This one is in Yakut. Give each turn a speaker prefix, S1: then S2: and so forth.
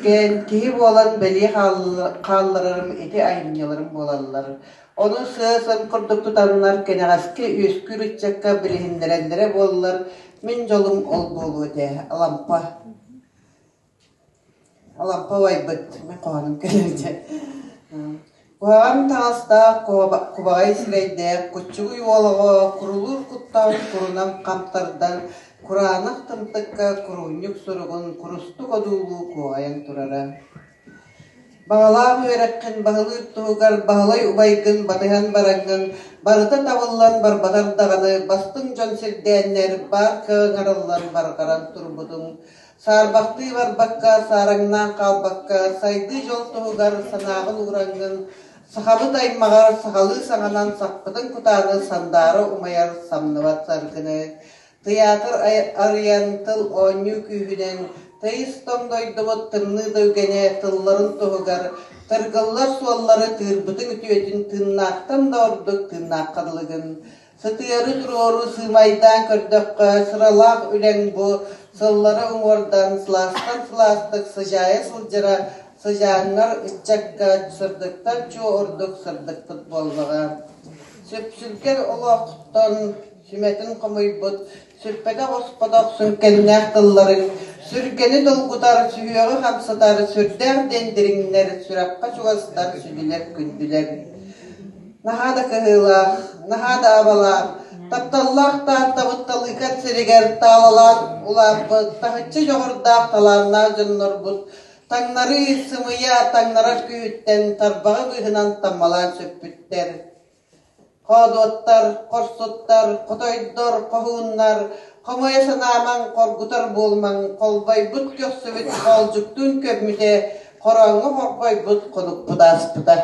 S1: Үөскээн, киһи буолан бэлиэ хаалларарым ити айымньыларым буолаллар. Ону сыа-сым курдук тутаннар, кэнэҕэски үөскүүр ыччакка билиһиннэрэллэрэ буоллар, мин дьолум ол буолуо этэ, Алампа Алампа убайбыт, мин хоһоонум кэлэр дьэ. Куһаҕан таҥастаах, кубаҕай сирэйдээх, куччугуй уол оҕо курулуур куттаах курунан хам тардан, кураанах тымтыкка куруунньук суругун курустук одуулуу куоҕайан турара. Баҕалаах үөрэххин баһылыыр туһугар Баһылай убайгын батыһан бараҥҥын, барыта табыллан барбатар даҕаны бастыҥ дьон сирдээннэр баар кыаҕыҥ арыллан барҕаран турбутуҥ. Саарбахтыы барбакка, саараҥнаан хаалбакка, сайдыы дьол туһугар санааҕын уураҥҥын, сахабыт аймаҕар сахалыы саҥанан сахпытын кутааны сандаара умайар самныбат саргыны Тыйаатыр арыйан, тыл оонньуу күүһүнэн, тыйыс тоҥ дойдубут тымныы да үгэнэ тылларын туһугар тыргыллар суоллары тыырбытыҥ үтүөтүн тыыннаахтан да ордук тыыннаахха дылыгын. Сытыары туруору сыымайдаан көрдөххө, сыралаах үлэҥ бу сыллары уҥуордан сылаастан сылаастык сыдьаайа сылдьара сыдьааҥҥар ыччакка сырдыктан чуо ордук сырдыкпыт буоллаҕа. Сүпсүлгэн олохтон сүмэтин хомуйбут, сүппэтэх-оспотох сүҥкэннээх тылларыҥ, сүргэни долгутар, сүһүөҕү хамсатар сүрдээх диэн дириҥнэр, сүрэххэ чугастар, сүдүлэр, күндүлэр. Наһаа да кыһыылаах, наһаа да абалаах, тапталлаах Тааттабыт Талыыкан сиригэр таалалаан улааппыт, таһыччы дьоҕурдаах талааннаах дьоннорбут таҥнарыы, сымыйа таҥнарар күүһүттэн тарбаҕы быыһынан таммалаан сүппүттэр. Хоодуоттар, хорсуттар, хотойдор, хоһууннар, хомойо санаамаҥ, хоргутар буолумаҥ, холбойбут көхсүбүт хоолдьуктуун көммүтэ, хорооҥҥо хорҕойбут хонукпут ааспыта.